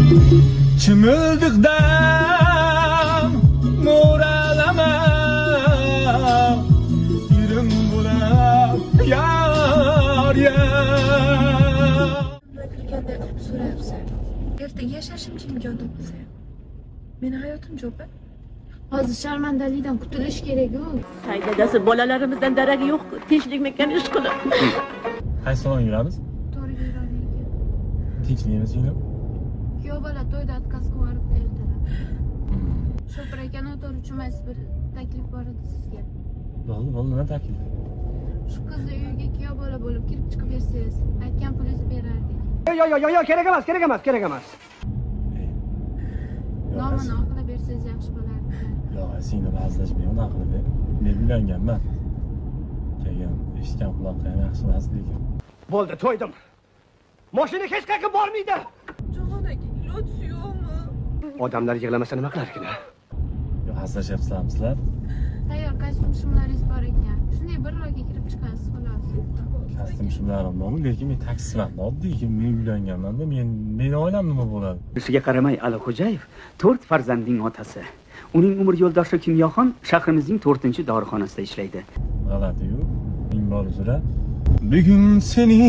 Chimildiqdan mo'ralama, Yerim bo'lar yor yor. Kirganday qilib so'rayapsan. Ertaga yashashimcha imkon topilsa ham. Meni hayotim jo'pa. Hozir sharmandalikdan qutulish kerak-ku. Tay dadasi, bolalarimizdan daragi yo'q-ku. Tinchlikmikan ish qilib? Qaysi salonga yuramiz? To'g'ri ekan. Tinchlikmi, singlim? Kuyov bola to'yda отказ qilib yuboribdi ertalab. Shopir aka, noto'g'ri tushunmaysiz, bir taklif bor edi sizga. Bo'ldi, bo'ldi, nima taklif? Shu qizni uyiga kuyov bola bo'lib kirib chiqib bersangiz, aytgan pulingizni berardik. Yo'q, yo'q, yo'q, kerak emas, kerak emas, kerak emas. Yo'q, Nomini oqlab bersangiz yaxshi bo'lardi. Yo'q, singlim, hazillashmang unaqa qilib. Men uylanganman. Keyin eshitgan quloqqa ham yaxshi emas lekin. Bo'ldi, to'ydim. Mashina hech qayerga bormaydi. Jahon aka, iloji yo'qmi? Odamlar yig'lamasa nima qilar ekan, a? Yo'q, hazillashyapsizlarmi sizlar? Tayyor kostyum shimlaringiz bor ekan. Shunday bir oyga kirib chiqasiz, xolos. Kostyum shimlarim bormi, lekin men taksiman. Oddiy, men uylanganman-da, meni oilam nima bo'ladi? Shunga qaramay, Alixo'jayev to'rt farzandning otasi. Uning umr yo'ldoshi Kimyoxon shahrimizning to'rtinchi dorixonasida ishlaydi. G'alati-yu. Ming bor uzra. Bugun seni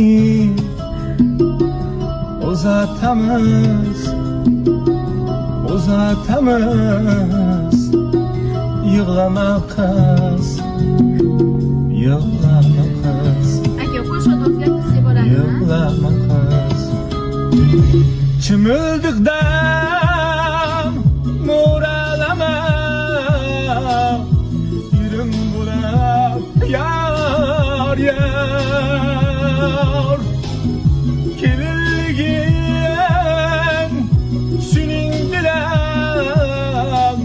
uzatamiz, uzatamiz. Yig'lama, qiz, yig'lama, qiz. Aka, qo'shiqni o'zgartirsak bo'ladimi? Yig'lama, qiz. Chimildiqdan mo'ralama, Yerim bo'lar yor yor. Kelinliging shuning bilan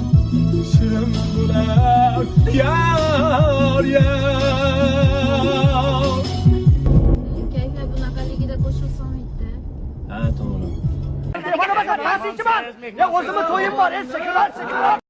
shirin bo'lar yor yor. Kayfiyat bunaqaligida qo'shiq solmaydi. Ha, to'g'ri. Mana masalan, taksichiman. Ya o'zimni to'yim bor, sekinroq, sekinroq.